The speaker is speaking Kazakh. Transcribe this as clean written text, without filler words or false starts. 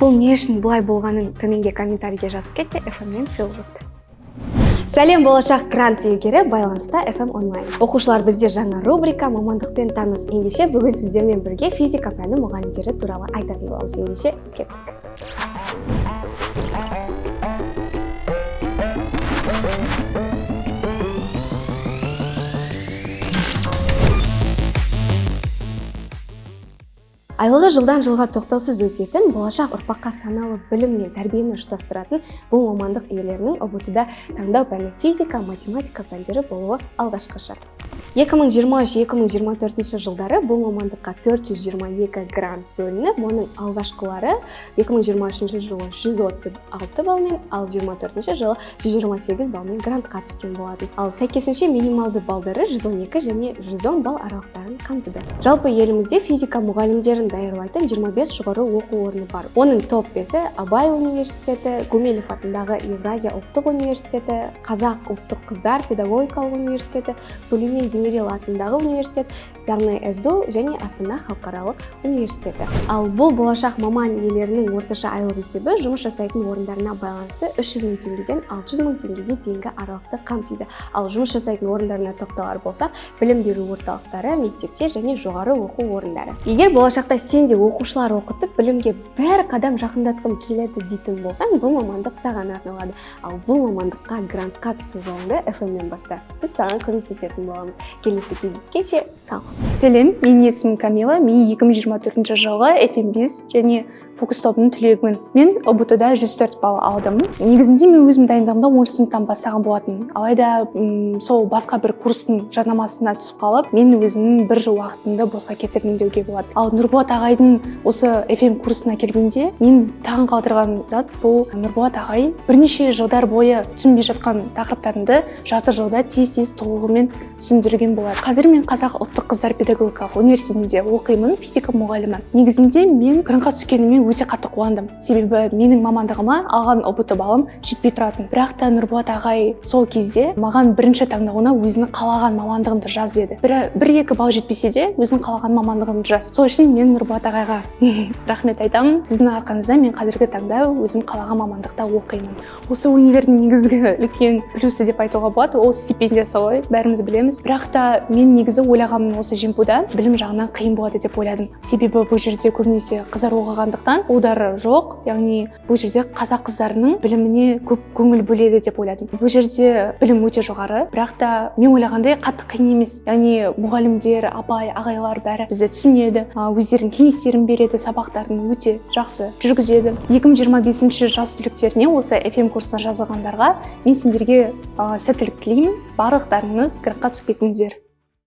Бұл не үшін бұлай болғанын төменге комментарийге жазып кет те, FM-нен сыйлық ұт. Сәлем, болашақ грант иегері! Байланыста FM онлайн. Оқушылар, бізде жаңа рубрика «Мамандықпен таныс». Ендеше, бүгін сіздермен бірге физика пәні мұғалімдері туралы айтатын боламыз. Ендеше, кеттік. Айлығы жылдан жылға тоқтаусыз өсетін, болашақ ұрпаққа саналы білім мен тәрбиені ұштастыратын бұл мамандық иелерінің ҰБТ-да таңдау пәні физика, математика пәндері болуы алғашқы шарт. 2023-2024 жылдары бұл мамандыққа 422 грант бөлініп, оның алғашқылары 2023 жылы 136 баллмен, ал 24 жылы 128 баллмен грантқа түскен болатын. Ал сәйкесінше минималды балдары 112 және 110 балл аралықтарын қамтыды. Жалпы елімізде физика мұғалімдерін даярлайтын 25 жоғары оқу орны бар. Оның топ бесі: Абай университеті, Гумилев атындағы Евразия ұлттық университеті, Қазақ ұлттық қыздар педагогикалық университеті, Сүлеймен Демирел атындағы университет, яғни СДУ, және Астана халықаралық университеті. Ал бұл болашақ маман иелерінің орташа айлық есебі жұмыс жасайтын орындарына байланысты 300 мың теңгеден 600 мың теңгеге дейінгі аралықты қамтиды. Ал жұмыс жасайтын орындарына тоқталар болсақ, білім беру орталықтары, мектептер және жоғары оқу орындары. Егер болашақта сен де оқушылар оқытып, білімге бір қадам жақындатқым келеді дейтін болсаң, бұл мамандық саған арналады. Ал бұл мамандыққа грантқа түсу жолыңды FM-мен баста, біз саған көмектесетін боламыз. Келесі кездескенше, сау! Сәлем, менің есімім Камила. Мен 2024 жылғы FM-Biz және фокус тобының түлегімін. Мен ҰБТ-да 104 балл алдым. Негізінде мен өзім дайындығымды 10 сыныптан бастаған болатынмын. Алайда сол басқа бір курстың жарнамасына түсіп қалып, мен өзімнің бір жыл уақытымды босқа кетірдім деуге болады. Ал Нұрболат ағайдың осы FM курсына келгенде мен таң қалдырған зат бұл Нұрболат ағай бірнеше жылдар бойы түсінбей жатқан тақырыптарымды жарты жылда тез-тез, толығымен түсіндірген болады. Қазір мен Қазақ ұлттық қыздар педагогикалық университетінде оқимын, физика мұғалімі. Негізінде мен грантқа түскеніме өте қатты қуандым, себебі менің мамандығыма алған ҰБТ балым жетпей тұратын. Бірақ та Нұрболат ағай сол кезде маған бірінші таңдауына өзінің қалаған мамандығыңды жаз деді. Бір екі балл жетпесе де, өзің қалаған мамандығыңды жаз. Сол үшін мен Нұрболат ағайға рахмет айтамын. Сіздің арқаңызда мен қазіргі таңда өзім қалаған мамандықта оқимын. Осы универдің негізгі үлкен плюсы деп айтуға болады, ол стипендиясы ғой, бәріміз білеміз. Бірақ та мен негізі ойлағанмын, осы ЖенПУ-да білім жағынан қиын болады деп ойладым, себебі бұл жерде көбінесе қыздар оқығандықтан, ұлдар жоқ, яғни бұл жерде қазақ қыздарының біліміне көп көңіл бөледі деп ойладым. Бұл жерде білім өте жоғары, бірақ та мен ойлағандай қатты қиын емес, яғни мұғалімдер, апай ағайлар бәрі бізді түсінеді, өздерінің кеңестерін береді, сабақтарын өте жақсы жүргізеді. 2025 жас түлектеріне, осы FM курсына жазылғандарға мен сендерге сәттілік тілеймін. Барлықтарыңыз грантқа түсіп кетіңіздер.